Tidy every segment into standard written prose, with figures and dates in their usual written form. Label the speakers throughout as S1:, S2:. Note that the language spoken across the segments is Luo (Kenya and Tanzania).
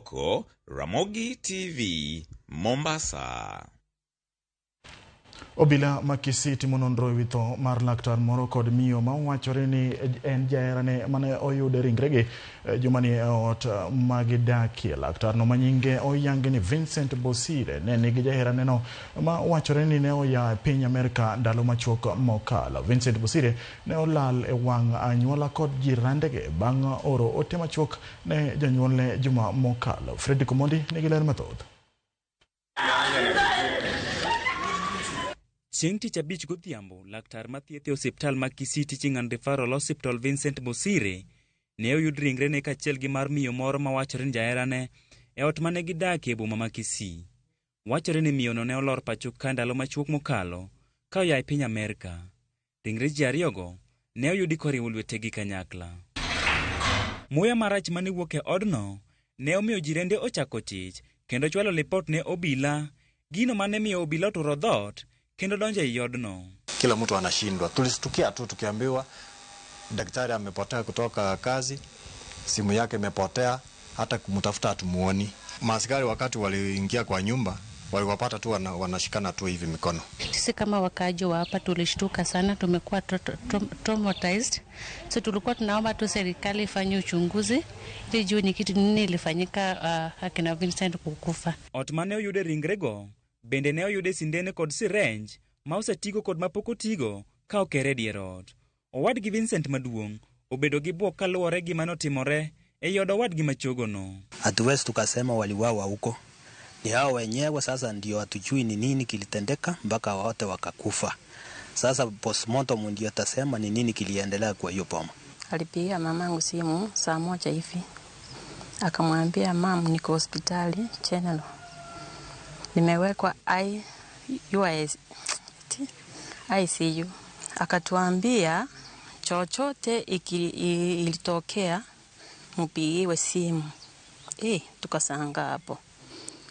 S1: Kioko, Ramogi TV, Mombasa.
S2: Obila ma Kisii timo nonro ewi tho mar laktar moro kod miyo ma wachore ni en jaherane mane oyude ringregi jumani e ot ma gidakie. Laktarno ma nyinge oyangi ni Vincent Bosire ne nigi jaheraneno ma wachore ni ne oya e piny Amerka ndalo machuok mokalo. Vincent Bosire ne olal e wang' anyuola kod jirandege bang' oro ote machuok ne jonyuolne juma mokalo. Fredrick Omondi nigi ler mathoth.
S3: Chieng' Tich Abich godhiambo, laktar mathietho e osiptal ma Kisii Teaching and Referral Hospital Vincent Bosire ne oyud ringrene kaachiel gi mar miyo moro ma wachore ni jaherane e ot mane gidakie e boma ma Kisii. Wachore ni miyono ne olor pacho ka ndalo machuok mokalo ka oa e piny Amerka. Ringre ji ariyogo ne oyudi koriwo lwetegi kanyakla. Muya marach mane wuok e odno ne omiyo jirende ochako chich kendo chwalo lipot ne obila, gino mane miyo obila oturo dhoot kendo donjo ei odno.
S4: Kila mtu anashindwa. Tulistukia tu tukiambiwa daktari amepotea kutoka kazi, simu yake imepotea, hata kumtafuta hatumuoni. Maaskari wakati waliingia kwa nyumba waliwapata tu wanashikana tu hivi mikono.
S5: Sisi kama wakaaji wa hapa tulishtuka sana, tumekuwa traumatized. So tulikuwa tunaomba tu serikali ifanye uchunguzi ili juu ni kitu nini ilifanyika akina Vincent kukufa.
S3: Ot mane oyude ringrego bende ne oyude sindene kod sirenj ma osetigo kod mapok otigo ka okere e dier ot. Owadgi Vincent maduong' obedo gi bwok kaluwore gi manotimore ei od owadgi machogono.
S6: Hatuwezi tukasema waliwawa huko, ni hao wenyewe sasa ndio hatujui ni nini kilitendeka mpaka wote wakakufa. Sasa postmortem ndio tasema ni nini kiliendelea kwa hiyo boma.
S7: Alipigia mamangu simu saa 1 hivi, akamwambia mam, niko hospitali General, nimewekwa ICU. Akatuambia chochote ilitokea mpigiwe simu. Tukasanga hapo.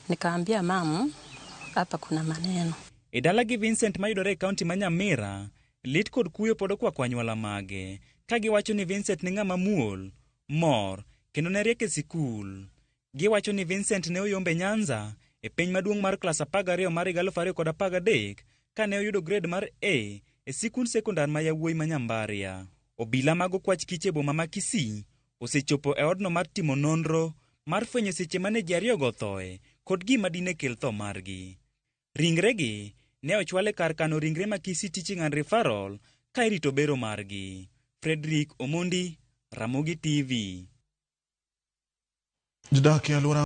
S7: Nikaambia mamu hapa kuna maneno.
S3: E dalagi Vincent mayudore e kaunti ma Nyamira, lit kod kuyo pod okwako anyuola mage, ka giwacho ni Vincent ne ng'ama muol, mor, kendo ne riek e sikul. Giwacho ni Vincent ne oyombe Nyanza e piny maduong' mar klas 12 mar 2013 ka ne oyudo grade mar A e sikund sekondar ma yawuoyi ma Nyambaria. Obila mag okwach kich e boma ma Kisii osechopo e odno mar timo nonro mar fwenyo seche mane ji ariyogo othoe kod gima dine kel tho margi. Ringregi ne ochwal e kar kano ringre ma Kisii Teaching and Referral ka irito bero margi. Frederick Omondi, Ramogi TV.
S2: Jodak e alwora